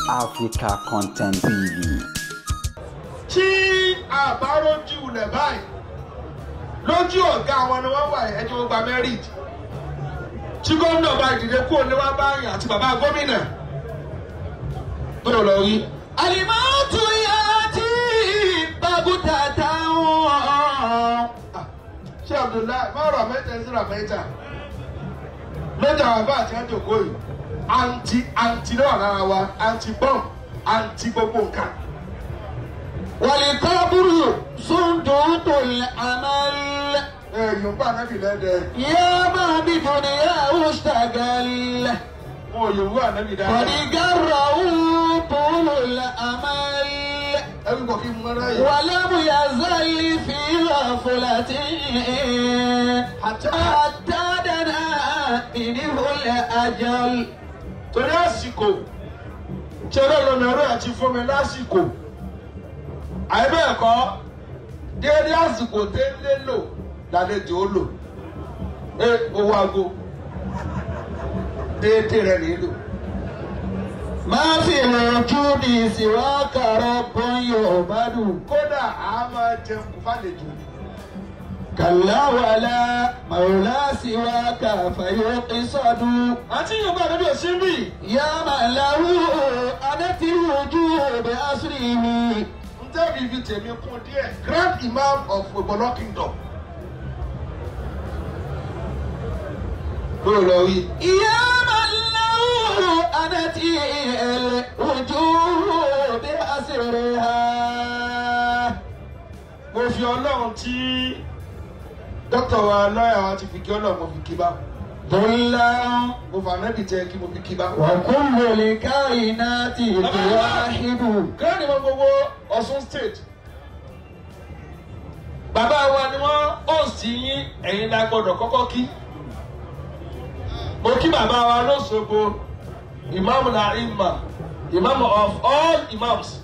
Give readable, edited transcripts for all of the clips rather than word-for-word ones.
Africa Content TV. Tí àbárójú lẹ̀ báyìí lójú ọ̀gá wọn ni wọ́n wà ẹjọ́ gba merit tí gómìnà bá ìdílé kúrò ní wá báyìí àti bàbá gómìnà tó lọ rí. Àlìmọ́tò yá tí bàbútà táwọn. Ṣé Abdullahi má rà mẹ́ta sí rà mẹ́ta lọ́jà bàbá àti àjòkó yìí àǹtí àǹtí ló wà lára wa àǹtí bọ́m àǹtí gbogbo nǹkan. Wàlíkọ́bùrù sùndùkùn àmàlẹ́. Ẹ Yorùbá nábì lẹ́dẹ̀. Yá máa bí dùnìyà òṣàgàlẹ̀. Mo Yorùbá nábì dáadáa. Kọ̀dígàrọ̀ òkúlù àmàlẹ́. Ẹbí kò kí n mọ́ra yìí. Wàlámù yazali fi ghaflati. Hatta dana minhul ajal. Torí àsìkò, ṣé lọ́nà ẹ̀rọ àti fún mi lásìkò? Àìbẹ́ẹ̀kọ́, déédé àsìkò délé lò lálejò ó lò. Ẹ owó aago déédé rẹ̀ nílò. Má fi wujudi siwaka rabbun yu'badu. Kódà a máa jẹun kò fàlejò. Kalla wala mawla siwaka fayuqsadu. Àti Yorùbá àdébí òsín bì. Ya man lahu anati wujudu bi asrihi. Ntẹ́bi fi tèmi kún díẹ̀ Grand Imam of Ogbolo Kingdom. Bó lọ rí. Ya man lahu anati wujudu bi asriha. Mo fi Ọlọ́run tí dókítà wa lọ́yà wa ti fi kí Ọlọ́run mo fi kí bá. Dùnlá. Mo fà nábì tẹ kí mo fi kí bá. Wa kullu l-kainati wahidu. Grand Imam gbogbo Ọ̀ṣun State. Bàbá wa ni wọ́n ó sì yín ẹ̀yin la gbọ́dọ̀ kọ́kọ́ kí. Mo kí bàbá wa lóṣogbo Imam la imam, Imam of all imams.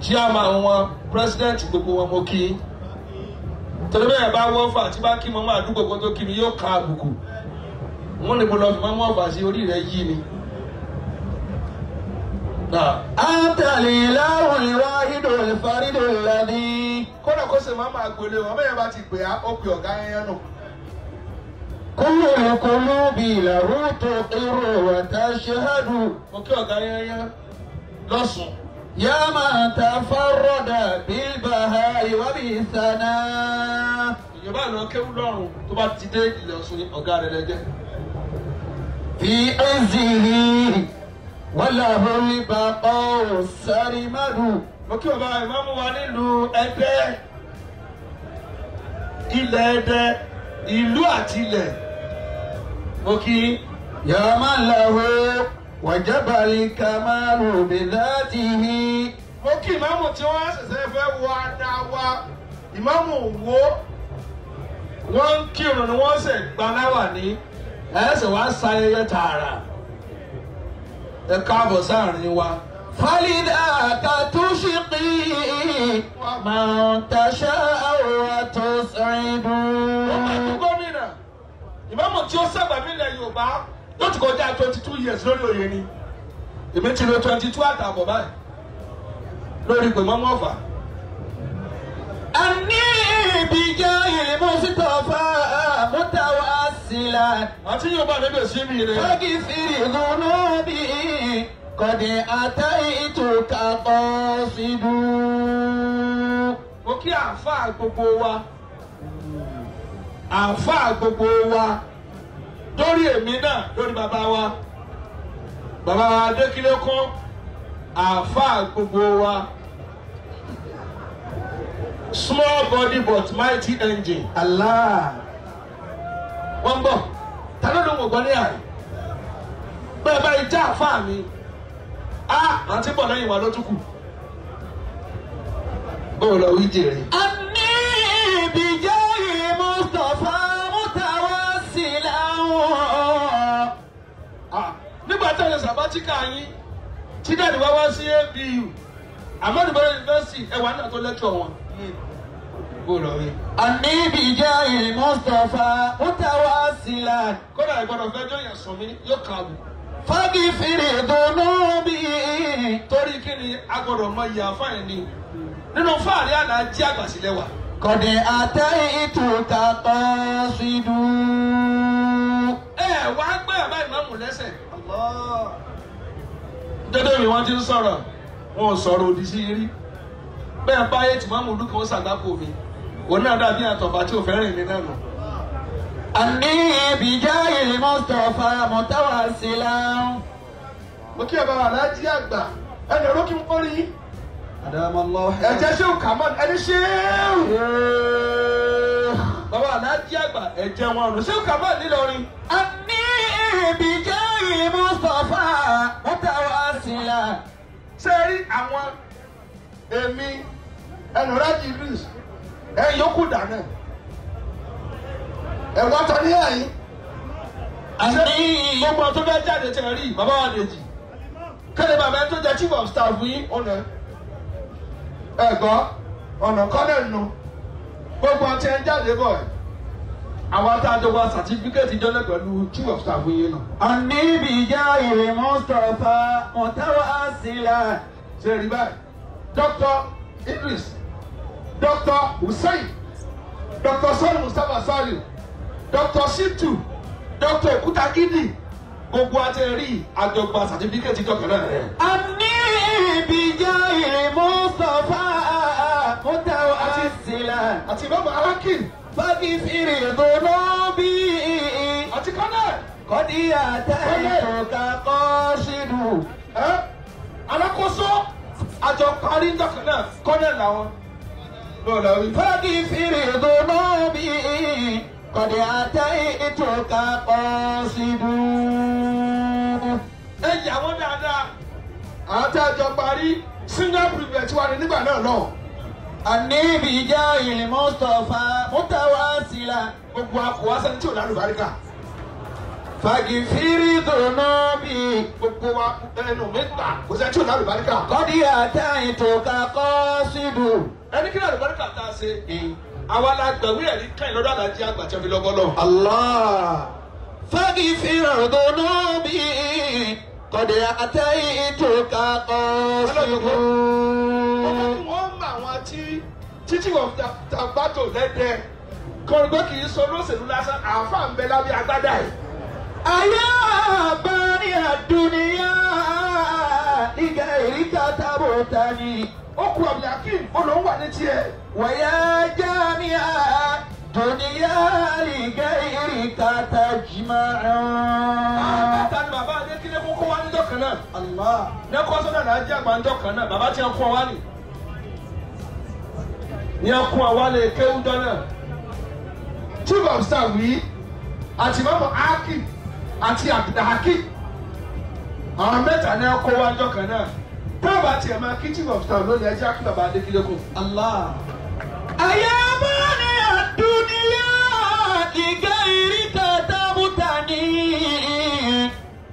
Chairman wọn, president gbogbo wọn mo kí. Torí bẹ́ẹ̀ bá wọ́n fà tí bá kí mo máa dúgbò kó tó kí mi yóò ka àbùkù. Wọ́n ní mo lọ fi mọ́ mọ́ fà sí orí rẹ̀ yí ni. Anta al-ilahu al-wahidu al-faridu alladhi. Kódà kó ṣe máa máa gbolé wọn bẹ́ẹ̀ bá ti pè á ó pe ọ̀gá yẹn nù. Kullu al-qulubi lahu tuqiru wa tashhadu. Mo kí ọ̀gá yẹn lọ́sùn. Ya man tafarrada bil-baha'i wa bis-sana. Ìjọba lọ kéwú lọ́rùn tó bá ti dé ilẹ̀ Ọ̀ṣun ní ọ̀gá rẹ̀ lẹ́jẹ́. Fi izzihi walahu al-baqa'u as-sarmadu. Mo kí bàbá ìmáàmù wa nílùú Ẹdẹ, ilẹ̀ Ẹdẹ, ìlú àti ilẹ̀. Mo kí. Ya man lahu wajaba al-kamalu bi-dhatihi. Mo kí ìmáàmù tí wọ́n ṣẹ̀ṣẹ̀ fẹ́ wọ ada wa. Ìmáàmù wo wọ́n ń kírun ni wọ́n ṣẹ̀ gbanáwà ní ẹ̀ṣẹ̀ wá ṣayẹyẹ tààrà. Ẹ káàbọ̀ sáàrin wa. Falidhaka tushqi man tasha'u wa tus'idu. Ó máa tún gómìnà. Ìmáàmù tí ó sábà nílẹ̀ Yorùbá ló ti kọjá 22 years lórí oyè ni. Èmi ti lo 22 àtààbọ̀ báyìí lórí pé mọ́mọ́ ọ̀fà. Anni bijahil Mustafa mutawassilan. Àti Yorùbá níbi òsì mi rẹ̀. Faghfir dhunubi qad ataituka qasidu. Mo kí àáfàá gbogbo wa. Àáfàá gbogbo wa. Lórí èmi náà lórí bàbá wa. Bàbá wa Adékílékún àáfàá gbogbo wa. Small body but mighty engine. Allah. Wọ́n ń bọ̀. Ta ló ló ń gbọ́ ní àyè? Bẹ́ẹ̀ báyìí já àáfàá mi. Á àti bọ̀ lẹ́yìn wa ló tún kù. Bóò lọ wí jèrè. Anni bijahi Mustafa mutawassilan. Nígbà tí a lè sàbátíkà yín, tí dáàdì wá wá sí ABU, Ahmadu Bello University, ẹwà náà tó lẹ́kọ̀ọ́ wọn. Bó lọ rí. Anni bijahi Mustafa mutawassilan. Kódà ìgbọ́dọ̀ fẹ́ jọyàn sùn mí yóò kà á bù. فاغفر ذنوبي Torí kí ni a gbọ́dọ̀ mọ ìyá fáyín ni nínú fáàrí Àlàájì Àgbà sílẹ̀ wà. قد أتيتك قاصد. Ẹ wá gbé àbá ìmáàmù lẹ́sẹ̀. Dédé mi wọ́n ti ń sọ̀rọ̀, wọn ò sọ̀rọ̀ òdì sí rí. Bẹ́ẹ̀ bá yé tìmọ́mù ìlú kan ó ṣàgbákò mi. Òun náà dàbí àtọ̀bà tí ò fẹ́ràn mi náà nù. أني بجاه المصطفى متوسلا. Mo kí ẹ bá Àlàájì Àgbà ẹnì ọ̀rọ̀ kí n kọ́ rí. أدام الله. Ẹ̀jẹ̀ ṣé ò kà mọ́ ẹni ṣé ò. Bàbá Àlàájì Àgbà ẹ̀jẹ̀ wọn rò ṣé ò kà mọ́ nílọrin. أني بجاه المصطفى متوسلا. Ṣé rí àwọn èmi ẹnu rájì Idris ẹ yókù dáná ẹ wá tán ní àyín. أني Gbogbo tó fẹ́ jáde tẹ̀ rí bàbá wa lè jì kéde bàbá ẹni tó jẹ chief of staff yín ọ̀nà ẹ̀gbọ́n ọ̀nà kọ́lẹ̀ nù gbogbo ọtí ẹ ń jáde bọ̀ ẹ̀ àwọn tá a jọ wá sàtífíkẹ́tì jọ́lẹ̀ pẹ̀lú chief of staff yín nù. أني بجاه المصطفى متوسلا. Ṣe rí báyìí Dr. Idris, Dr. Hussein, Dr. Sọ́ọ̀lù Mustapha Saliu, Dr. Shitu, Dr. Okutakidi, gbogbo àti rí àjọgbà sàtífíkẹ́tì jọ̀kẹ́ náà rẹ̀. أني بجاه المصطفى متوسلا. Àti Imam Akin فاغفر ذنوبي àti kọ́nẹ̀ قد أتيتك قاصد. ẹ́ alákòóso àjọ parí jọ̀kẹ́ náà kọ́nẹ̀ làwọn. Bọ́ọ̀lù àwọn ìfẹ́. فاغفر ذنوبي قد أتيتك قاصد. Ẹ yà wọ́n dáadáa. Àwọn tí a jọ parí senior prefect wa ni nígbà náà lọ. أني بجاه المصطفى متوسلا. Gbogbo akọ̀wá sẹ́ni tí ò lálùbáríkà. فاغفر ذنوبي Gbogbo wa ẹnu mi gbà kò sẹ́ni tí ò lálùbáríkà. قد أتيتك قاصد. Ẹni kí lálùbáríkà tá a ṣe? Àwa la gbàwé ẹ̀rí kẹ́yìn lọ́dọ̀ Àlàájì Àgbà tí a fi lọ́gọ́ lọ. الله فاغفر ذنوبي قد أتيتك قاصد. Ọmọ tí wọ́n mọ àwọn tí títí wọ́n tàbátò lẹ́dẹ̀ kọ́ńgbọ́ kì í sọ lóṣèlú lásán àáfàá ń bẹ lábẹ́ agbádá yìí. أيا بني الدنيا لغيرك تبتني. Ó kú Abdulhakeem olóhùn wà ní tiẹ̀. ويا جامع الدنيا لغيرك تجمع. Àbẹ̀ta ni bàbá Adékílé kókó wá níjọ́ kan náà. الله Ní ẹkọ sọ́dọ̀ Àlàájì Àgbà níjọ́ kan náà bàbá tí wọ́n kún ọ wá nì. Ní ẹkún àwa lè kéwú jọ náà. Chief of staff yìí àti Imam Akin àti Abdulhakeem àwọn mẹ́ta ní ẹkọ wá níjọ́ kan náà. Bọ́ọ̀bù àti ẹ̀ máa kí chief of staff lónìí ẹjẹ́ akí bàbá Adékílé kù. الله أيا بني الدنيا لغيرك تبتني.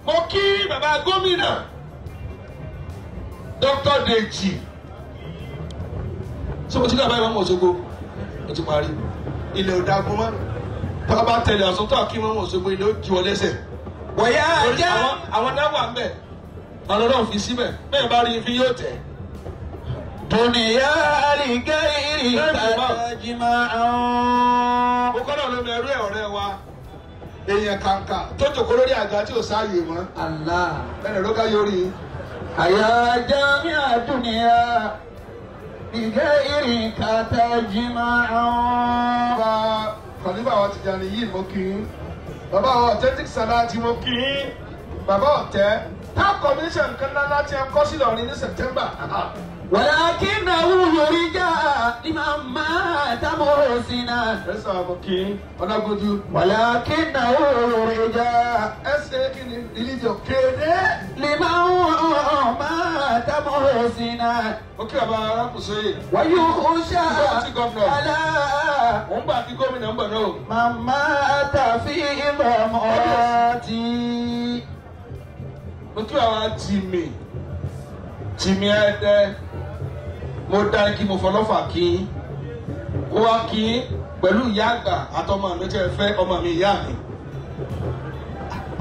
Mo kí bàbá gómìnà Dr. Deji. Ṣé mo ti ní àbáyé mọ́mọ́ Òṣogbo? Mo ti parí. Ilẹ̀ ò dagun mọ́. Tá a bá tẹ̀lé àsọtọ́ àkí mọ́mọ́ Òṣogbo ilẹ̀ ó ju ọ lẹ́sẹ̀. ويا Torí جامع àwọn náà wà ń bẹ̀. Àwọn ọlọ́run fi síbẹ̀. Bẹ́ẹ̀ bá rí ifi yóò tẹ̀. دنيا لغيرك تجمع. Mo kọ́ náà lómi ẹrú ẹ̀ ọ̀rẹ́ wa. Èèyàn kàǹkà tó jòkó lórí àga tí ò sáàyè mọ́. الله Ẹnì ló ká yọrí. أيا جامع الدنيا لغيرك تجمع. Bàbá Khalifa wa Tijani yìí mo kí i. Bàbá wa Authentic Salati mo kí i. Bàbá ọ̀tẹ́ Town Commission kan ńlá láti ẹ̀kọ́ sí Ìlọrin ní September. ولكنه يرجى لمن مات محسنا. Ẹ̀sán mo kí i. Ọlágójú. ولكنه يرجى Ẹ̀sẹ̀ kí ni religion kéde. لمن مات محسنا. Mo kí bàbá arákùnrin yìí. ويخشى Deputy governor. على Òun gbà kí gómìnà ń bọ̀ náà. من مات في ضمراتي. Mo kí bàbá Tìmì Tìmì Ẹdẹ. Mo dá kí mo fọlọ́fà kí kó wá kí pẹ̀lú ìyá àgbà àtọmọ mi tẹ́ ẹ fẹ́ ọmọ mi ìyá mi.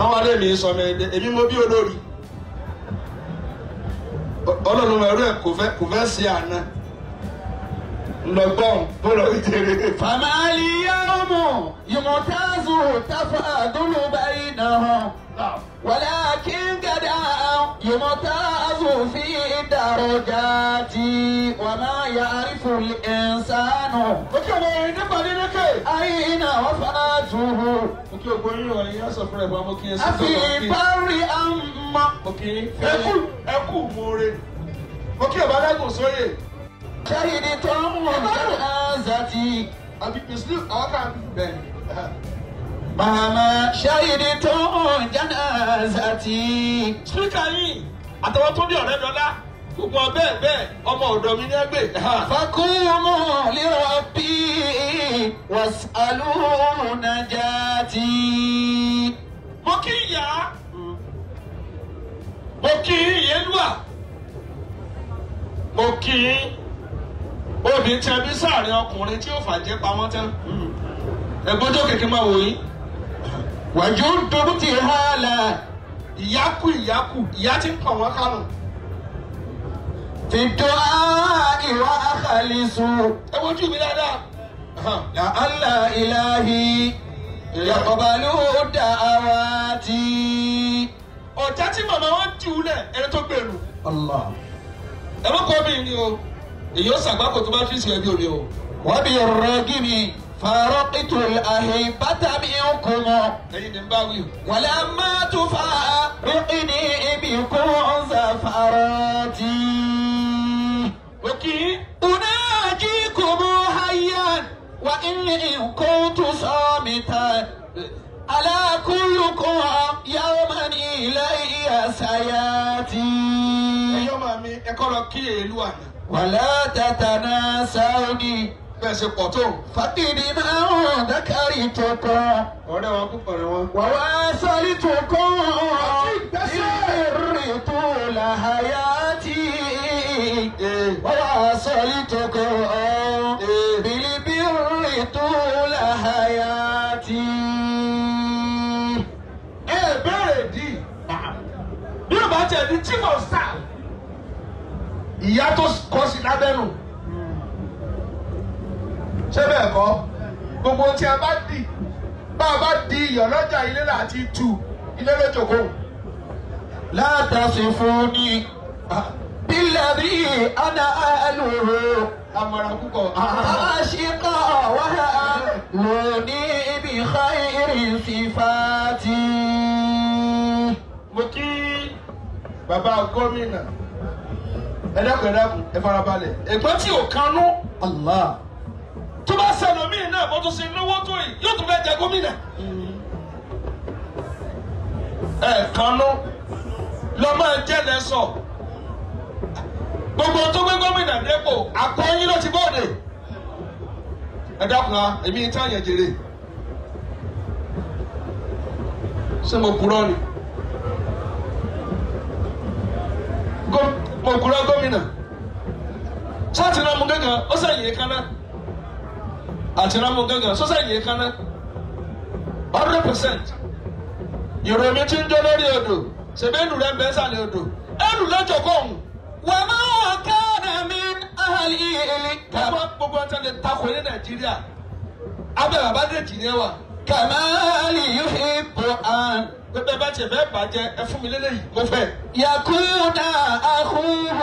Àwọn alẹ́ mi sọmọ ẹ̀dẹ́ èmi mo bí olórí. Ọlọ́run ẹ̀rú ẹ̀ kò fẹ́ sí àná. Ńlọgbọ́n bó lọ rí jèrè. فما اليوم يمتاز تفاضل بينهم ولكن غدا يمتاز في الدرجات وما يعرف الإنسان Ó kí ọmọ ẹni nípa dédékè. أين وفاته Mo kí ogun yín wọ̀nyí yá sọ fún ẹ̀gbọ́n mo kí ẹ sí أفي tọ̀tọ̀ kí. بر أم Mo kí ẹkú ẹkú moore. Mo kí ọba adágùn sóyè. شهدتم جنازتي Àbí Muslim àwọn kan bẹ̀. مهما شهدتم جنازتي Spíkà yìí àtàwọn tó ní ọ̀rẹ́ dọ́lá gbogbo bẹ́ẹ̀ bẹ́ẹ̀ ọmọ ọ̀dọ̀ mi ní ẹgbẹ́. فقوموا لربي واسألوا نجاتي Mo kí ìyá mo kí ìyẹ́lúwà mo kí obìnrin tí a bí sáàrin ọkùnrin tí ó fàjẹ́ pa wọ́n tán ẹ̀gbọ́njọ́ kẹ̀kẹ́ máa wò yín وجد ابتهالا ìyákù ìyákù ìyá tí ń pọ̀ wọ́n kánù في الدعاء وأخلص ẹ wojú mi dáadáa لعل إلهي يقبل دعواتي ọ̀já tí màmá wọn jù ú lẹ̀ ẹni tó gbèrú الله ẹ mọ́ kọ́ mi ni o èyí ó ṣàgbákò tó bá fi ṣe ẹbí òní o. وبالرغم فارقت الأحبة منكم ẹ̀yin ni ń bá wí. ولما تفارقني بكم زفراتي mo kí أناجيكم حيا وإن كنت صامتا ألا كلكم يوما إلي سياتي ẹ̀yin ọmọ mi ẹ kọ́ lọ kí èlú àná ولا تتناسوني bẹ́ẹ̀ ṣe pọ̀ tó. فقد ما ذكرتكم ọ̀rẹ́ wọn púpọ̀ rẹ wọn. وواصلتكم بالبر طول حياتي وواصلتكم بالبر طول حياتي ẹ bẹ̀rẹ̀ di bí o bá tẹ̀ di chief of staff ìyá tó kọ́ sí lábẹ́nu ṣé bẹ́ẹ̀ kọ́ gbogbo tí a bá dì bá a bá di iyọ̀ lọ́jà ilé láti tu ilé lójoko لا تصفوني بالذي أنا أهله amọ̀ràn púpọ̀ عاشقا وهلوني بخير صفاتي mo kí bàbá gómìnà ẹ dákun ẹ dákun ẹ farabalẹ̀ ẹ̀gbọ́n tí ò kanú الله tó bá ṣẹlòmíì náà bó tún ṣe lówó tó yìí yóò tún fẹ́ jẹ gómìnà. ẹ kanú lọ́mọ ẹ̀jẹ̀ lẹ́sọ̀ gbogbo tó gbé gómìnà dépò àkọ́yìn ló ti bóde. ẹ dákun á èmi ń tàn yẹn jèrè ṣé mo purọ́ ni mo purọ́ gómìnà ṣáàtì náà mú gángan ó sẹ́yìn yẹn kan náà àti rámú gángan sọ́sẹ̀ yìí kan náà 100% ìròyìn tí ń jó lórí odò ṣèbí ẹlù rẹ̀ ń bẹ́ sàlẹ̀ odò ẹlù lọ́jọ́ kọ́hún. وما كان من أهل kábọ̀ gbogbo ọ̀tá lè takò ní Nàìjíríà abẹ́ bàbá dèjì ni ẹ wà كمال يحب أن pépé bá tiẹ̀ fẹ́ bàjẹ́ ẹ fún mi lélẹ́yìí mo fẹ́. يكون أخوه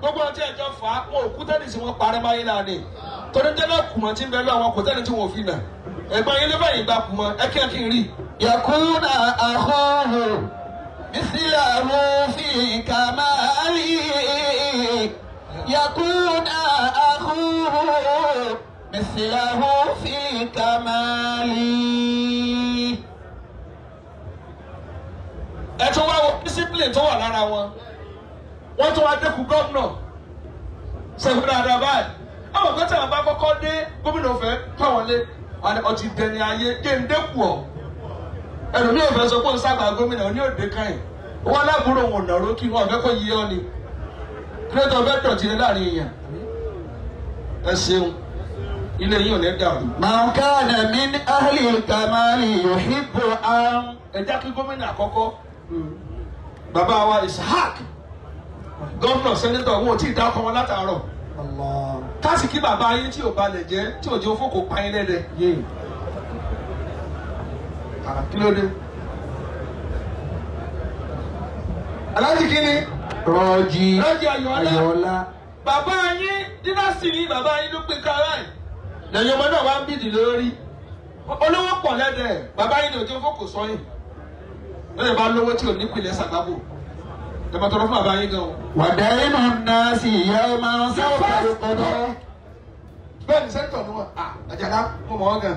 gbogbo ọtí ẹjọ́ fà á wọn ò kú tẹ́lẹ̀ sí wọn parẹ́ máyé láàrin torí jẹ́lẹ̀ kùmọ̀ tí ń bẹ lọ àwọn kò tẹ́lẹ̀ tí wọn ò fi nà ẹ̀gbọ́n yín ló báyìí gba kùmọ̀ ẹ kí ẹ kí n rí. يكون أخوه مثله في كماله يكون أخوه مثله في كماله ẹ tún wá wo discipline tó wà lára wọn wọ́n tún wá dẹ́kun gómìnà sẹ́gun dáadáa báyìí àwọn kan tí àwọn bá kọ́kọ́ dé gómìnà fẹ́ káwọn lé ọtí dẹni ayé géńdékù ọ ẹlòmíì ò fẹ́ sọ pé òun sábà gómìnà òní òde káyìn wọn aláàbúrò wọn ò nàró kí wọn ò fẹ́ kó yí ọ ni kílódé ọbẹ̀ dọ̀tí rẹ láàrin èèyàn ẹ ṣeun Ilé yín ò ní dàrú. من كان من أهل الكمال يحب أن Ẹ jẹ́ kí gómìnà àkọ́kọ́ bàbá wa Ishaq gómìnà sẹ́nitọ̀ wọn ò tí ì dákọ̀ wọn látàárọ̀. الله Káàsì kí bàbá yín tí ò balẹ̀ jẹ́ tí ò jẹ́ òfò kò pa yín lẹ́dẹ̀. Kí ló dé? Aláàjì kí ni? Rọ́jí Rọ́jí Ayọ̀ọ́lá. Ayọ̀ọ́lá. Bàbá yín dínásì ni bàbá yín ló pín kára ẹ̀. Lẹ́yìn ọmọ náà wá ń bìdì lórí. Olówó pọ̀ lẹ́dẹ̀. Bàbá yín ni òjò fòkò sọ́yìn. Lọ́yẹ̀ bá lówó tí ò ní pilẹ̀ sàgbábò. Ẹ bá tọrọ fún bàbá yín gan o. ودين الناس يوما سوف يقضى Bẹ́ẹ̀ni sẹ́ńtọ̀ ni wọ́n. Àjàlá mo mọ̀ ọ́ gan.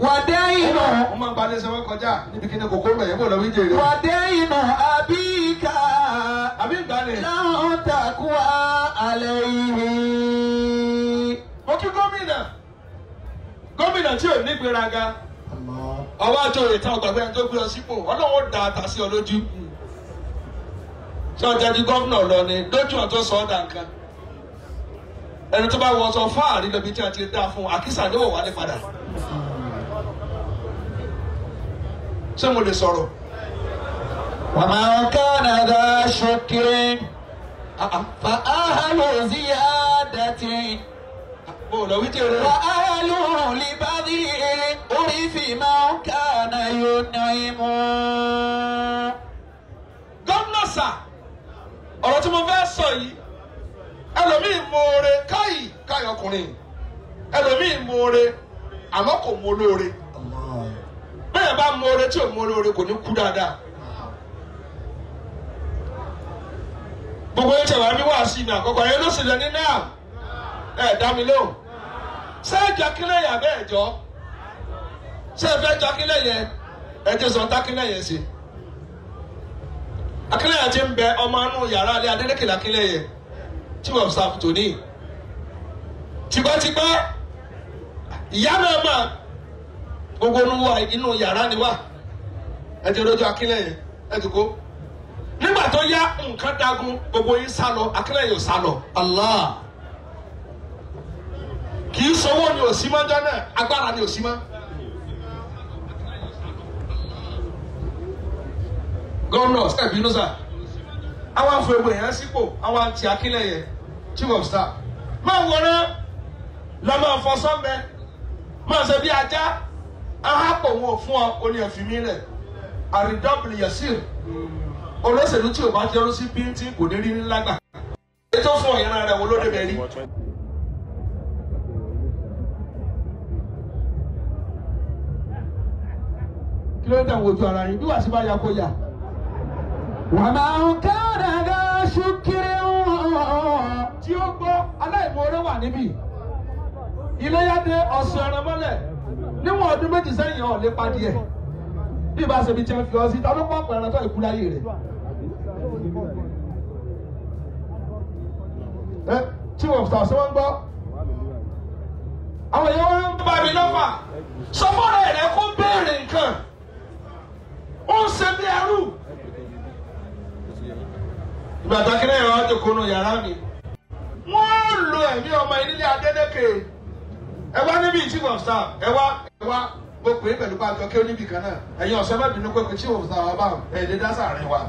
ودين Wọ́n máa ń balẹ̀ sẹ́wọ́n kọjá níbi kíni kòkó mẹ̀yẹ́ bò lọ́wọ́ ìjèrè. ودين أبيك Àbí ìgbàanì. لن تقوى عليه Mo kí gómìnà. Gómìnà tí ò ní gbéraga. الله Ọwọ́ àjọ ìta ọgbàgbé ẹni tó gbé ọ sípò Ọlọ́run ó da ata sí ọ lójú. Ṣé ọjà di gómìnà lọ ni lójú ọ̀tọ̀ sọ ọ́ dà nǹkan. Ẹni tó bá wọ ọsọ fáàrí lóbi tí a ti dá fún àkísà ní òwò wálé padà. Ṣé mo lè sọ̀rọ̀? ومن كان ذا شكر Ah, ah. فأهل زيادة Mo lọ wí jèrè. وأهل لبذل العرف من كان ينعم Gómìnà sà, ọ̀rọ̀ tí mo fẹ́ sọ yìí, ẹlòmíì moore káyì káyì ọkùnrin, ẹlòmíì moore àmọ́ kò mọ olóore. الله Bẹ́ẹ̀ bá moore tí ò mọ olóore kò ní kú dáadáa. Gbogbo yín tẹ̀wá mi wá sí mi àkọ́kọ́ yẹn ló sì lọ ní náà. Ẹ dá mi lóhùn. Ṣé ẹ jọ akínlẹ̀yà bẹ́ẹ̀ jọ? Ṣé ẹ fẹ́ jọ akínlẹ̀yẹ? Ẹ jẹ́ sọ tákínlẹ̀yẹ sí. Akínlẹ̀yẹ ti ń bẹ ọmọ inú yàrá alẹ́ Adélékè lákínlẹ̀yẹ tí wọ́n sá tòní. Tipẹ́tipẹ́ ìyá náà mà gbogbo inú wa inú yàrá ni wá. Ẹ ti rojú akínlẹ̀yẹ ẹ ti kó. Nígbà tó yá nǹkan dagun gbogbo yín sá lọ Akínlẹ̀yẹ ò sá lọ. الله Kì í sọwọ́ ni ò sí mọ́ jọ́ náà agbára ni ò sí mọ́. Gómìnà ṣe bínú sà àwọn afọ egbò yẹn sípò àwọn àti Akínlẹ̀yẹ chief of staff máa wọrán lọ máa fọ sọ́mbẹ máa ṣe bí ajá ahápò wọn ò fún ọ ó ní ẹ̀fín mi lẹ̀ àrídọ́bìlì yẹsìr olóṣèlú tí ò bá jẹun sí bíntín kò ní rí ńlá gbà ètò fún ọ̀yẹ́rán rẹ̀ wo ló débẹ̀ rí. Kí ló ń tẹ̀ wojú ara yín bí wàá sí bá ya kó yà. ومن كان ذا شكر Tí ó gbọ́ aláìmoore wà níbí. Iléyàdé ọ̀sán ẹran mọ́lẹ̀ níwọ̀n ọdún méjì sẹ́yìn ọ̀ lè padì ẹ̀. Bí ìbá ṣe fi jẹ́ fi ọ sí, ta ló pọ̀ ẹran tó ìkú láyé rẹ̀? Ẹ tí wọ́n sọ sí wọ́n ń gbọ́. Àwọn èèyàn wọn ń bá mi lọ́fà. Sọ fọ́nrán rẹ̀ kó béèrè nǹkan. Ó ń ṣe bí ẹrú. Ìgbà tó akérè yẹn wá jókòó nù yàrá mi. Wọ́n lo ẹ̀mí ọmọ ìdílé Adélékè. Ẹ wá níbi chief of staff. Ẹ wá ẹ wá mo pè é pẹ̀lú pàjọ kí ó níbi kan náà. Ẹ̀yin ọ̀sẹ̀ má bínú pé chief of staff wa bá ẹ̀ lè dá sàárín wa.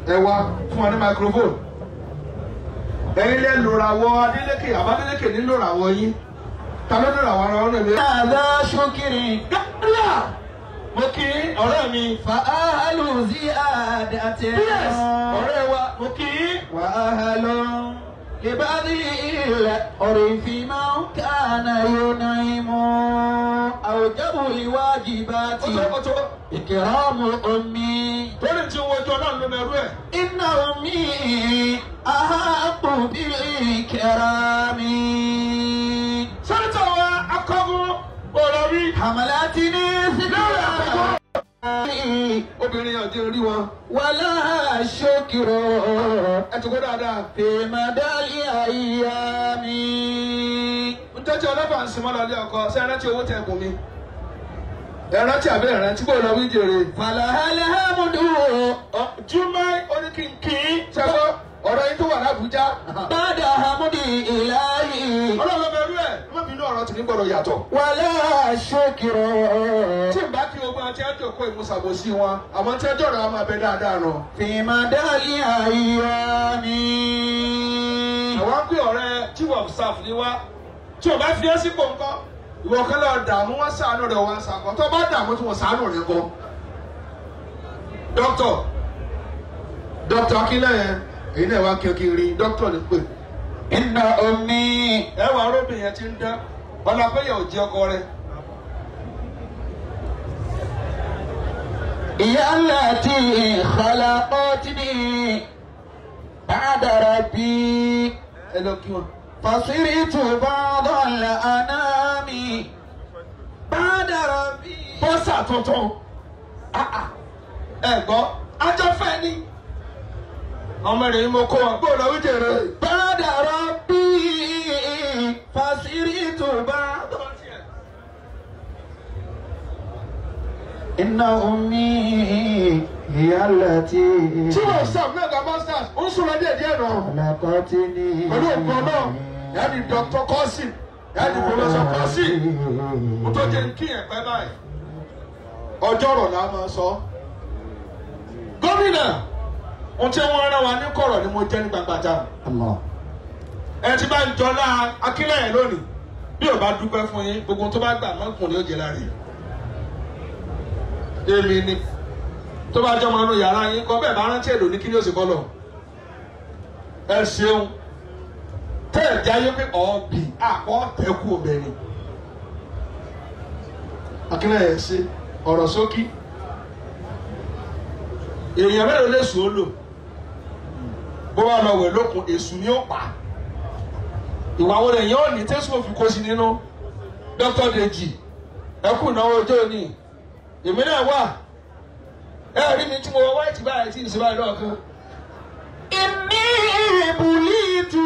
Ẹ wá fún wa ní microphone. Ẹ̀yin lẹ lòràwọ̀ Adélékè àbá Adélékè ní lòràwọ̀ yín. Ta ló lòràwọ̀ ara wọn lè? ذا شكر Gàdúrà! Mo kí ọ̀rẹ́ mi. فأهل زيادة Yes! Ọ̀rẹ́ wa mo kí. وأهل لبذل العرف من كان ينعم أوجب الواجبات Ó tó ó tó. إكرام أمي Torí tí owó ojú ọlọ́run ló mẹ́rú ẹ̀. إن أمي أحق بالإكرام Sẹ́ńtọ̀ wa akọ́gun ọ̀rọ̀ rí. حملتني ثقلا Obìnrin yẹn ò jẹ́ orí wọn. ولا شكر Ẹ ti kó dáadáa. في مدى الأيام Ntọ́jú ọlọ́fà ń sinmọ́ lọ́lé ọkọ ṣé ẹ rántí owó tẹ gùn mi? Ẹ rántí àbẹ́ ẹ rántí bó lọ wí jèrè. فلها الحمد Júmọ́ oníkìkì ṣẹ́gbọ́ ọ̀rọ̀ yín tó wà lábújá. بعد حمد إلهي Ọlọ́run ló mẹ́rú ẹ̀. Má bínú. gbọ́dọ̀ yàtọ̀. Wala shukru. Tí n bá kí ogun àti ẹjọ́ kó ìmúṣàbòsí wọn, àwọn tí ẹjọ́ rẹ̀ wọ́n máa bẹ dáadáa nù. Fi madali ayyami. Àwọn pé ọ̀rẹ́ chief of staff ni wá. Tí o bá fi ẹ́ sípò ńkọ́, ìwọ kan lọ dààmú wọn ṣàánú rẹ̀ wọn ṣàkọ́. Tó o bá dààmú tí wọ́n ṣàánú rẹ̀ kọ́. Dókítà Akínlẹ́yẹ, èyí náà wá kí o kí n rí dókítà ní pè. Inna ummi. Ẹ wà arábìnrin yẹn ti ń dán, ọ̀nà péye ò jẹ́ ọkọ rẹ̀. Hiya allati khalaqatni ba'da rabbi. Ẹ lọ kí wọn. Fasirtu ba'da al-anami ba'da rabbi. Bọ́sà tuntun. Ẹ gbọ́, ajọ́ fẹ́ ni. Ọmọ rẹ̀ ni mo kó wọn, gbọ́dọ̀ lọ wíjẹ rẹ̀. Ba'da rabbi fasirtu ba'da. Inna ummi hiya allati. Chief of staff náà gba masters, ó ń sọ̀rọ̀ díẹ̀ díẹ̀ nù. Khalaqatni. Pẹ̀lú òkú ọlọ́run, ìyá di Dr. Kọ́sì, ìyá di Professor Kọ́sì. Mo tó jẹ́ kí ẹ̀ pẹ́ báyìí. Ọjọ́ rọ̀ la máa sọ. Gómìnà, ohun tí wọ́n rán wa ní kọ̀rọ̀ ni mo jẹ́ ní gbangba ta. Allah. Ẹ ti bá ń jọlá Akínlẹ́yẹ lónìí. Bí ò bá dúpẹ́ fún yín, gbogbo tó bá gbà mọ́kùnrin ni ó jẹ lára yìí. Èmi ni tó bá jọmọ inú yàrá yín kọ bẹ́ẹ̀ bá rántí èlò ní kí ni ó sì kọ́ lọ. Ẹ ṣeun tẹ́ ẹ̀ jẹ́ ayé pé ọ̀ọ́bì àpọ̀ tẹ́kù obìnrin. Akínlẹ́yẹ ṣe ọ̀rọ̀ sókí. Èèyàn mélòó lè sùn ó lò? Bó bá lọ wẹ̀ lókun, èṣù ni ó pa. Ìwà wo lèyàn ò ní tẹ́sùn òfin kó sí nínú? Dr. Deji, ẹ kú ìnáwó ọjọ́ òní. Èmi náà wà. Ẹ rí mi tí mo wọ wáìtì báyìí tí ìṣe báyìí lọ́ọ̀kan. Inni bulitu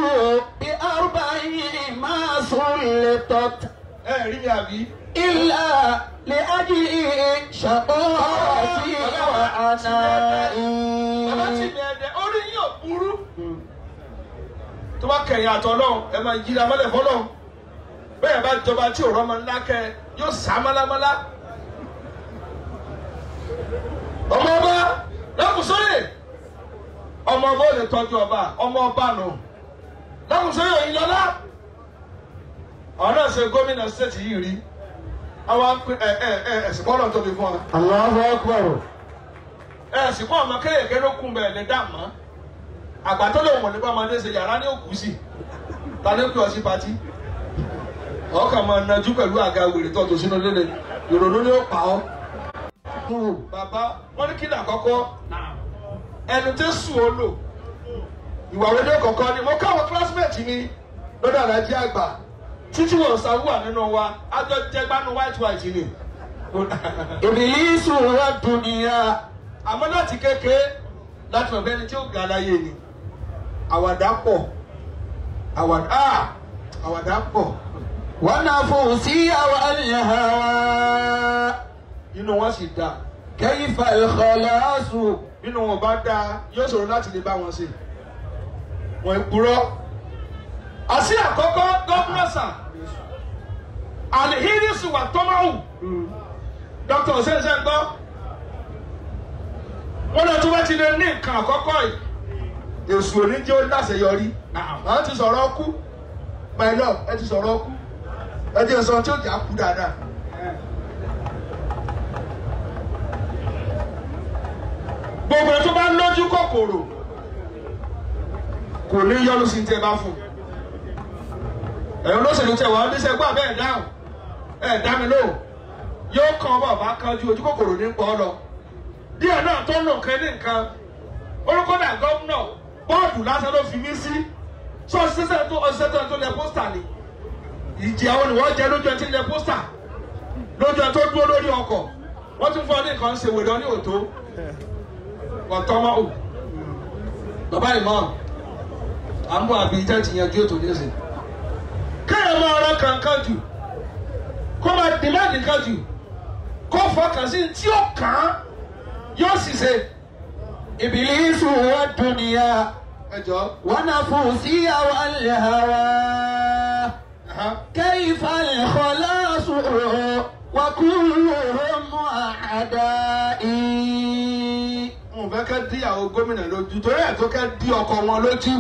bi arba'in ma sullitat. Ẹ rí mi àbí? Illa li ajli shaqati wa ana'i. Bàbá tí mi ẹ̀dẹ̀, orí yín ò burú. Tó bá kẹ̀yìn àtọ̀ lọ́hùn, ẹ máa yíra mọ́lẹ̀ fọ́lọ́hùn. Bẹ́ẹ̀ bá jọba tí ò rọ́mọ ńlá kẹ, yóò sá málámálá. Ọmọ ọba Lákùnsóyè, ọmọ ọba ò lè tọ́jú ọba, ọmọ ọba nù. Lákùnsóyè Òyìnlọ́lá. Àwọn náà ṣe gómìnà stéètì yìí rí. Àwọn ẹ̀sìn bọ́ọ̀lù tóbi fún wa. Allahu Akbar. Ẹ̀sìn fún ọmọ kéèké ló kún bẹ́ẹ̀ lè dá mọ́. Àgbà tó lòun ò ní bá ọmọdé ṣe yàrá ní òkú sí. Ta ló pè ọ sí patí? Ọkàn máa najú pẹ̀lú àga wèrè tó sínú lélẹ̀. Ìrònú ni ó pa ọ́. Bàbá wọ́n ní kí ni àkọ́kọ́? Ẹnu tí sùn ó lò. Ìwà wo ni ó kọ̀kọ́ ni? Mo káwọn classmate mi lọ́dọ̀ Àlájì àgbà. Títí wọn sáwùwà nínú wa, àjọ jẹgbánu white white ni. Ibilisu wa dunya. Àmọ́ láti kékeré láti mọ̀ bẹ́ni tí ó ga láyé ni. Àwàdà pọ̀. Àwàdà pọ̀. Wa nafusi wal hawa. Inú wọn sì dáa. Kayfa al-khalasu. Inú wọn bá dáa, yóò ṣòro láti lè bá wọn ṣe. Wọ́n purọ́. Àṣì àkọ́kọ́ gómìnà sà. Alihirisu wa tọ́máwù. Dr. Osese ń gbọ́. Wọ́n lọ tó bá ti lè ní nǹkan àkọ́kọ́ yìí. Èṣù ò ní jẹ́ ó láṣeyọrí. Àwọn ti sọ̀rọ̀ ọkú. My love, ẹ ti sọ̀rọ̀ ọkú. Ẹ ti sọ tí ó jà kú dáadáa. Gbogbo tó bá lójú kòkòrò kò ní yọnu sí tẹ bá fún. Ẹ̀rọ olóṣèlú tẹ wà oníṣẹ́ gbọ́ abẹ́ ẹ̀ dáhùn ẹ̀ dá mi lóhùn. Yóò kàn bọ̀ bá kanjú ojú kòkòrò ní pọ̀ lọ. Díẹ̀ náà tó ń lò nǹkan ní nǹkan. Orúkọ́dà gómìnà bọ́ọ̀dù lásán ló fi mí sí. Sọ ṣiṣẹ́ tó ọṣiṣẹ́ tó tó lẹ pósítà ni. Ìjì àwọn ni wọ́n jẹ lójú ẹ tí ń lẹ pósítà. Lójú ẹ tó dúró lórí ọkọ̀. Wọ́n tún fún ọ ní nǹkan ṣe wèrè ọ ní òtó. Ọ̀tọ́mọ́ ò. Bàbá ìmọ̀, à ń bọ̀ àbí ìjẹ́ ti yanjú ètò nísìn. Kéèyàn máa rán kankan jù, kó máa dìmáàdì kan jù, kó fọkàn sí tí ó kàn án, yóò sì ṣe. Ibilisu wa dunya. Ẹ jọ̀ọ́. Wa nafusi wal hawa. كيف الخلاص وكلهم أعدائي. Mo fẹ́ kẹ́ dí àwọn gómìnà lójú torí ẹ̀ tó kẹ́ dí ọkọ wọn lójú.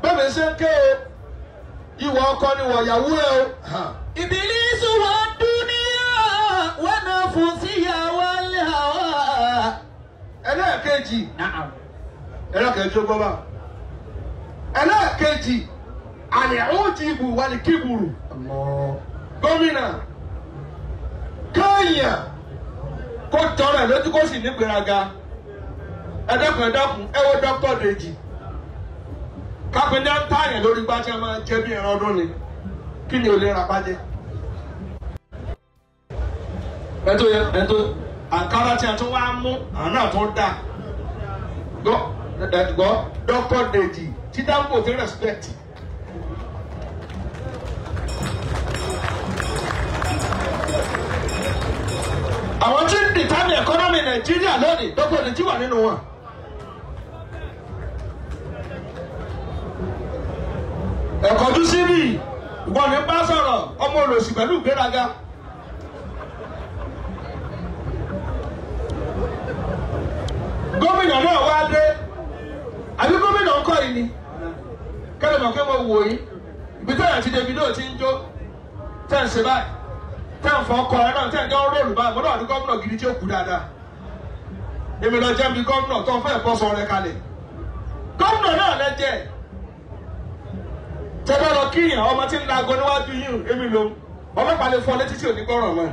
Bẹ́ẹ̀ mi ṣe ń ké o, ìwọ ọkọ ni wọ̀ ìyàwó ẹ o. إبليس والدنيا ونفسي والهوى. Ẹlẹ́ẹ̀kejì. Ẹlẹ́ẹ̀kejì ó gbọ́ bá. Ẹlẹ́ẹ̀kejì, àlẹ́hùnjìbù wà ní kíburu. Gómìnà kéèyàn kó tọrọ ẹ̀ lójú kó sì ní gbéraga. Ẹ dákun ẹ dákun ẹ wo Dr. Deji. Kápẹ́ndé ń tààyàn lórí gbá tí a máa jẹ bí ẹran ọdún ni. Kí ni ò lè ra bàjẹ́? Ẹ̀tọ́ ẹ̀tọ́ àǹkárá tí a tún wá mú àwọn náà tún dà. Gbọ́ gbọ́ Dr. Deji tí Dangote respect. Àwọn tí ń determine economy Nàìjíríà lónìí Dr. Deji wà nínú wọn. Ẹ̀kọ́jú síbí ìwọ ni bá sọ̀rọ̀ ọmọ olòṣì pẹ̀lú ìgbéraga. Gómìnà náà wá dé, àbí gómìnà ń kọ́ yìí ni kẹ́lẹ́ mọ̀ pé mo wò yín ibi tẹ́lẹ̀ àti Davido ti ń jó tẹ́ ń ṣe báyìí tẹ́ ń fọ́ ọkọ ẹ náà tẹ́ ń jọ róòlù báyìí mo náà ní gómìnà gidi tí ó kú dáadáa. Èmi lọ jẹ́ mi gómìnà tó ń fẹ́ bọ́ sọ rẹ kalẹ̀. Gómìnà náà lẹ jẹ́ tẹ́fẹ́ lọ kíyàn ọmọ tí ń lago níwájú yín èmi lòun ọlọ́pàá lè fọ́ létí tí ò ní gbọ́ràn mọ́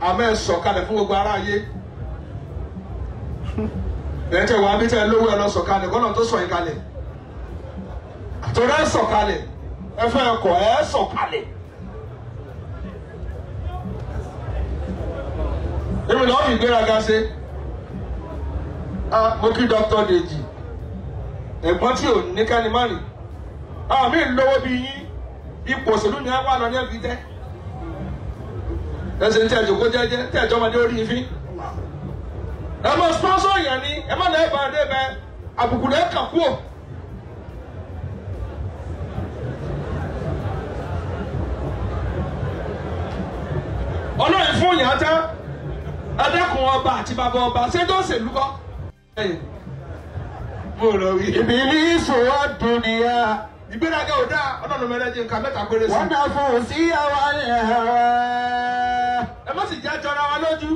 àmọ́ ẹ sọ̀kalẹ̀ fún gbogbo aráyé ẹ̀ tẹ̀ wá bí tẹ̀ lówó ẹ lọ sọ̀kalẹ̀ kọ́nà tó sọ̀ yín kalẹ̀ àtọ́rẹ́ ẹ sọ̀kalẹ̀ ẹ fẹ́ ẹkọ̀ ẹ sọ̀kalẹ̀ èmi lọ́ọ́ fi ìgbéraga ṣe mo kí Dr. Deji ẹ̀gbọ́n tí ò ní kẹ́ni mọ́rin àmì lówó bí yín ipò òṣèlú ni wọ́n wà lọ ní ẹbí tẹ́ ẹsẹ̀ ń tẹ́ ẹ̀jọ̀kó jẹ́jẹ́ tẹ́ ẹ̀jọ́ ọmọdé orí yín ẹ mọ sponsor yẹn ni ẹ má lẹ́ẹ̀ bá dé bẹ àbùkù lẹ́ẹ̀ kàn kúò. Ọlọ́run fún yàn tán ẹdẹ́kun ọba àti bàbá ọba ṣé tó ń ṣèlú kọ́. Mo rò wí. Ìbílísù wad-dunya. Ìgbéraga ò dáa ọlọ́run mẹ́rẹ́ jẹ́ nǹkan mẹ́ta péré sí. Wa nafsiya wal-hawa. Ẹ má sì jẹ́ jọra wa lójú.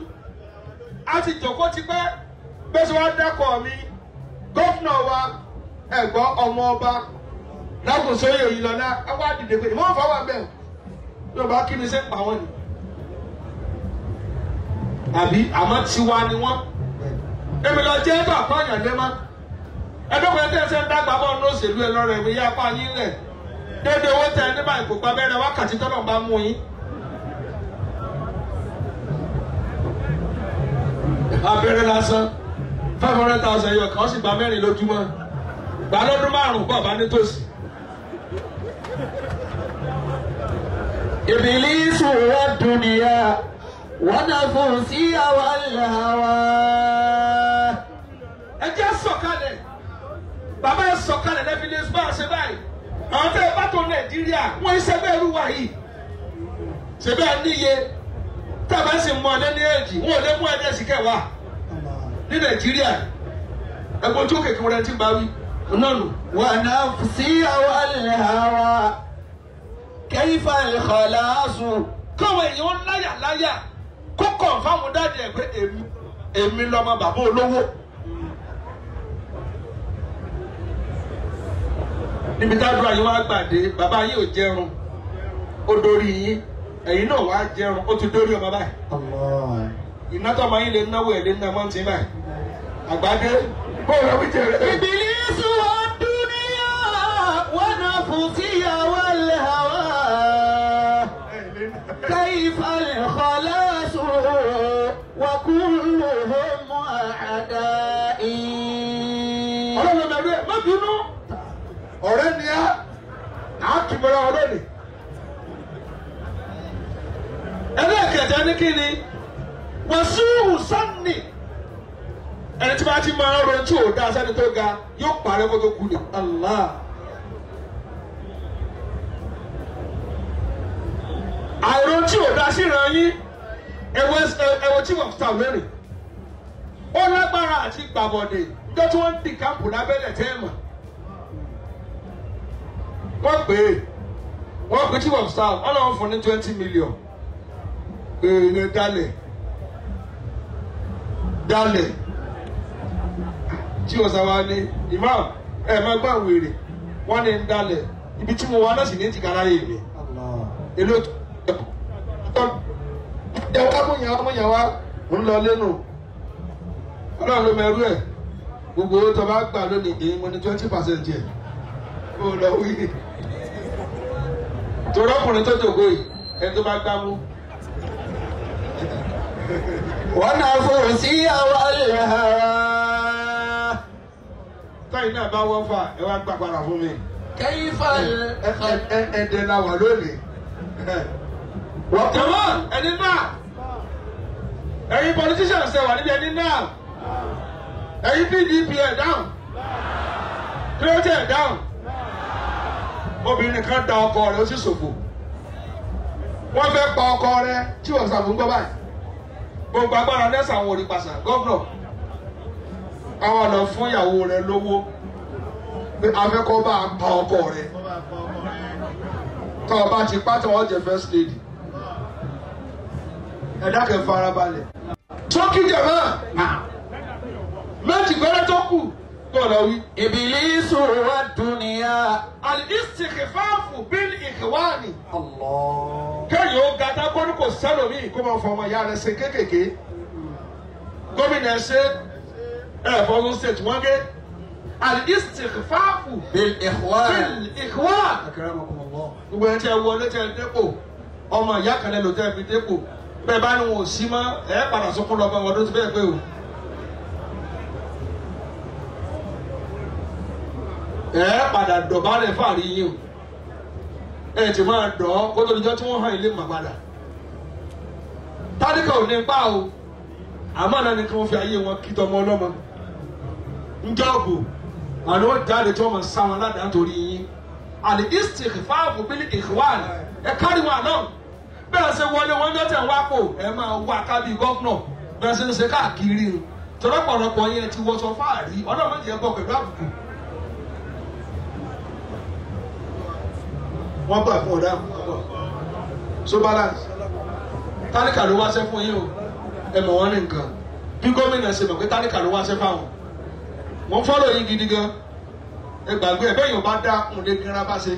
A ti jòkó tipẹ́ bẹ́ẹ̀ sọ wá dákọ̀ mi gómìnà wa ẹ̀gbọ́n ọmọ ọba lákòóso Oyinlọ́lá ẹ wá dìde pé ìmọ̀ fọwọ́ bẹ́ẹ̀ yóò bá kí ni ṣe ń pa wọ́n ni. Àbí àmọ́ tiwa ni wọ́n. Èmi lọ jẹ́ ẹ̀tọ́ àpáyàn lé mọ́. Ẹ̀dọ́gbọ̀n tẹ́ ẹ ṣe ń dàgbà bọ́ ní òṣèlú ẹ lọ́rọ̀ ìwé yá apá yín lẹ̀. Dédé owó tẹ ní báyìí kò gba abẹ́rẹ́ wákàtí tọ́lọ̀ bá mú yín. Abẹ́rẹ́ lásán 500,000 yọ kàn ó sì gba mẹ́rin lójúmọ́. Gbà lọ́dún márùn-ún bọ̀ bá nítòsí. Ìbílísù wad-dunya wa nafsiya wal-hawa. Ẹ jẹ́ sọ̀kalẹ̀. Bàbá ẹ sọ̀kalẹ̀ lẹ́fi lè bá a ṣe báyìí. Àwọn tẹ́ ẹ bá tó Nàìjíríà wọ́n ń ṣẹgbẹ́ irú wa yìí. Ṣé bẹ́ẹ̀ níye tá a bá sì mú ọdẹ ní èjì wọn ò lè mú ẹdẹ sí kẹwàá ní Nàìjíríà. Ẹ̀gbọ́n tó kékeré wọn ti bá wí. Náà nù. Wa nafsiya wal-hawa. Kayfa al-khalasu. Kọ́wé èèyàn láyà láyà kó kàn fáwọn dáàdì ẹ̀ pé èmi lọ́mọ bàbá olówó. Níbi tádùá yín wá gbàdé bàbá yín ò jẹun ó dórí yín ẹ̀yin náà wá jẹun ó ti dórí ọmọ báyìí. Iná tó ọmọ yín lè náwó ẹ̀ lè ná mọ́tì báyìí. Àgbàdé bóòlù ọ̀bí jẹrẹ. Ìbílísù wad-dunya wa nafsiya wal-hawa. Kayfa al-khalasu wa kulluhum a'da'i. Ọlọ́run bẹ̀rù ẹ̀ má bínú. Ọ̀rẹ́ ni á kì mọ́ra wọn lónìí. Ẹlẹ́ẹ̀kẹta ní kí ni Wàsíù Sanni ẹni tí bá ti máa ń ron tí ò dáa sẹ́ni tó ga yóò parẹ́ kó tó kú ni. Allah. Àìrò tí ò dá síran yín ẹwọ tí wọ́n ta lónìí. Ó lágbára àti gbàbọ̀dè níjọ́ tí wọ́n ń dì káàpù lábẹ́lẹ̀ tẹ́ ẹ̀ mọ̀. Wọ́n pè é wọ́n pè chief of staff ọlọ́run fún ní 20 million. Èrè dalẹ̀ dalẹ̀ tí ọ̀sán wa ní imam ẹ̀ máa gbà wèrè wọ́n ní ń dalẹ̀ ibi tí mo wà náà sì ní tìkára yìí mi. Èlò tó amúyàn wá ń lọ lẹ́nu ọlọ́run ló mẹ́rú ẹ̀ gbogbo owó tó bá gbà lónìí èyí mo ní 20% yẹ kó lọ wí. Torí ọkùnrin tó jòkó yìí ẹni tó bá gbá mú. Wọ́n náà fòrò sí àwọn àlè. Táyì náà bá wọ́n fà ẹ wá gbà padà fún mi. Kẹ́yìfà ẹ̀ẹ́dẹ̀ la wà lónìí. Jọ̀wọ́ ẹni náà ẹ̀yin politicians ẹ wà níbi ẹni náà ẹ̀yin PDP ẹ̀ dáhùn kílódé ẹ̀ dáhùn. Obìnrin kan da ọkọ rẹ̀ ó sì ṣòfò. Wọ́n fẹ́ pa ọkọ rẹ̀ tí wọ́n sàfún gbọ́ báyìí. Gbogbo agbára lẹ́sà àwọn òrìpàṣà gọ́vnọ̀. Àwọn ọ̀nà fún ìyàwó rẹ̀ lówó pé afẹ́kọ́ bá a pa ọkọ rẹ̀. Tọ́ ọ bá ti pátá wọ́n jẹ first lady. Ẹ̀dá kẹ́ farabalẹ̀. Sókí jẹ̀mọ́ méjì péré tó kù gbọ́dọ̀ wí. Ìbílísù wà dúnìyà. Al-istikhfafu bil ikhwani. Allah. Kéèyàn ó ga tágbọ́n kò sẹ́lòmíì kó máa fọ ọmọ ìyá rẹ̀ ṣe kéékèèké. Gómìnà ṣe ẹ̀fọ́n state wọ́n gé. Al-istikhfafu Bil ikhwan. bil ikhwan. Akramakumullah. Gbogbo ẹni tí ẹ wọlé tí ẹ dépò ọmọ ìyá kan lẹ́nu tẹ́ ẹ fi dépò bẹ́ẹ̀ bá ní wọn ò sí mọ́ ẹ padà sunkún lọ bá wọn ọdún tí bẹ́ẹ̀ pé o. Ẹ padà dọ̀bálẹ̀ fàárí yín o ẹ ti máa dọ̀ ọ́ kó tó di jọ́ tí wọ́n hàn ilé mà padà. Tálíkà ò ní pa o àmọ́ náà ni kí wọ́n fi ayé wọn kí tọmọ ọlọ́mọ njọ́ọ̀bù àwọn ó jáde tí wọ́n máa sá wọn ládàá nítorí yín. Al-istikhfafu bil ikhwan ẹ kárí wọn àná bẹ́ẹ̀ ṣe wọlé wọn jọ́ tẹ̀ wá pò ẹ máa wá kábí gọ́fúnà bẹ́ẹ̀ ṣe ń ṣe káàkiri o tọ́lọ́pọ̀lọpọ̀ yẹn ti wọṣọ fáàrí ọlọ́run jẹ́ bọ́ pẹ̀lú àbùkù. Wọ́n gbà fún ọ̀dà so balance tálíkà ló wáṣẹ́ fún yín o ẹ mọ̀ wọ́n ní nǹkan bí gómìnà ṣe mọ̀ pé tálíkà ló wáṣẹ́ fáwọn wọ́n fọ́lọ̀ yín gidi gan ẹ gbàgbé ẹ bẹ́ẹ̀ yóò bá dá òun lé gíra bá ṣe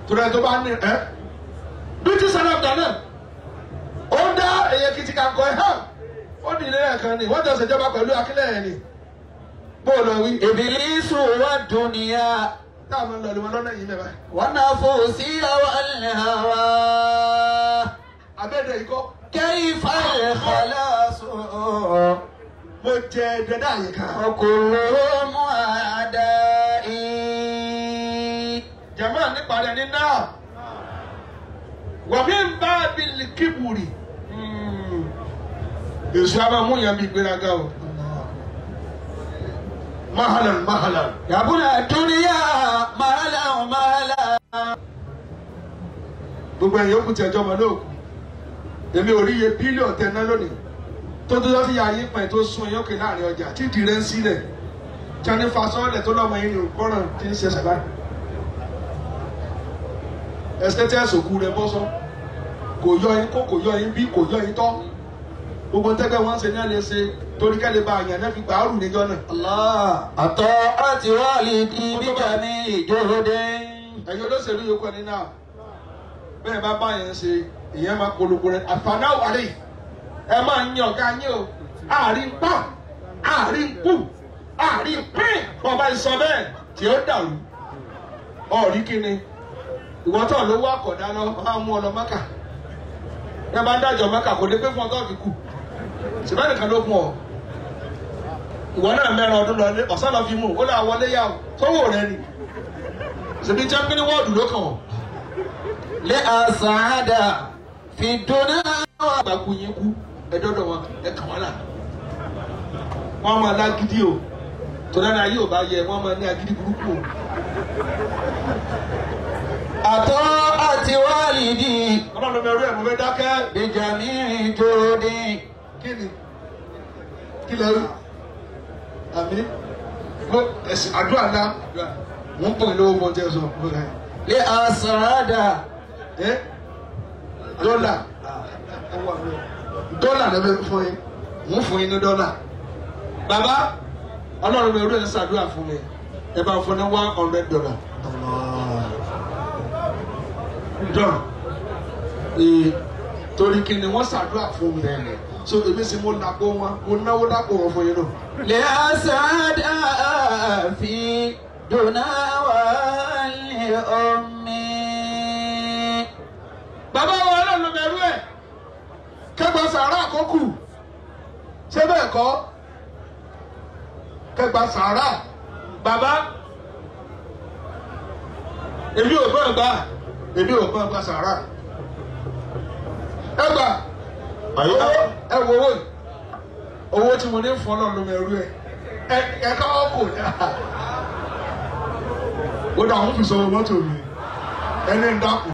torí ẹ tó bá ní ẹ british arab náà ó ń dá èyẹ kìtì kàǹkọ ẹ hàn ó di ilé ẹ̀kan ni wọ́n jọ ṣèjọba pẹ̀lú akílẹ̀ ẹ̀ ni bó o lọ wí. Ìbílísù wà dúnìyà. Táwọn máa ń lọ lé wọn lọ́nà yìí mẹ́ta. Wọ́n náà fòrò sí àwọn àlè. Abẹ́rẹ́ ikọ́. Kayfa al-khalasu. Mo jẹ dẹ́dá yìí kan. Kulluhum a'da'i. Jàmáà nípa rẹ̀ ní náà. Wàmí ń bá bíi kíbùrì. Èso a máa mú yàn bí ìgbéraga o. Mahalan mahalan. Yabuna dunya mahalan mahalan. Gbogbo ẹ̀yin òkú tí ẹjọ́ ọmọ náà kú. Èmi ò rí iye bílíọ̀nù tẹ ná lónìí. Tó tó lọ́sí ayé pẹ̀ tó sún ẹyán kè láàrin ọjà tí ìdí rẹ̀ ń sílẹ̀. Tí a ní fasọ́ọ̀lẹ̀ tó lọ́mọ yín ní ògbọ́ràn tí ń ṣẹṣẹ̀ báyìí. Ẹsẹ̀ tí ẹ̀sùn kú rẹ̀ bọ́sọ́. Kò yọ yín kó kò yọ yín bí kò yọ yín tọ́. Gbogbo tẹ́gbẹ́ wọn ṣe ní àlẹ́ ṣe torí kẹ́lẹ́ bá àyàn náà fi gbà á rù níjọ́ náà. Allah ata'ati walidi bi jami'i juhudin. Ẹ̀yin olóṣèlú yòókù ẹni náà bẹ́ẹ̀ bá bá yẹn ṣe ìyẹn máa polongo rẹ̀ àfànáwò àlẹ́ yìí ẹ máa ń yan ọ̀gá yín o àárín pa àárín kù àárín pín bọ́ọ̀ bá sọ bẹ́ẹ̀ tí ó dàrú ọ̀rí kíni ìwọ́n tó ló wá kọ̀dá lọ á mú ọ lọ Mẹ́kà ẹ bá ń dájọ́ Mẹ́kà kò lè pé fún ọgọ́ fi kù ṣùgbọ́n nìkan ló fún ọ ìwọ náà mẹ́rin ọdún lọ ọ̀sán lọ fi mú ó lọ àwọlé yà ó sówó rẹ ni ṣèbí champion wọ́ọ̀dù ló kàn wọ́n. Lé àṣàdà fi dúná. Àgbà kú yín kú ẹ dọ́dọ̀ wọn ẹ kàn wọ́n là. Wọ́n máa lágídí o tọ́lá ní ayé ò bá yẹ wọ́n máa ní agídí burúkú o. Àtọ́ àti. خدمة والدي Ọlọ́run mi rí ẹ̀ mo fẹ́ dákẹ́. بجميع جودي. Kí ni kí lẹ rí? Àmì mo ẹ̀sìn àdúrà ńlá mo ń pè lówó mo jẹ́ sọ. لأسعد Ẹ dọ́là dọ́là lẹ́fẹ̀ẹ́ fún yín, mo ń fún yín ní dọ́là. Bàbá Ọlọ́run mi rí ẹ̀ ń ṣàdúrà fún mi, ẹ bá fún ní $100. Dọ́là torí kí ni wọ́n ṣàdúrà fún mi, so èmi sì mo dàpọ̀ wọn, mo náwó dàpọ̀ wọn fún yín náà. لأسعد في دنا ولأمي. Bàbá wa Ọlọ́run ló bẹ̀rù ẹ̀ kẹgbà sàárà àkókò, ṣé bẹ́ẹ̀ kọ́? Kẹgbà sàárà bàbá, èmi ò bá gbà, èmi ò bá gbà sàárà. Ẹ gbà ẹ wo owó yìí, owó tí mo ní fún Ọlọ́run ló bẹ̀rù ẹ̀ ẹ káwọ́ kò ní. Ó dà wọ́n fi sọ mọ́tò mi ẹni ń dákun.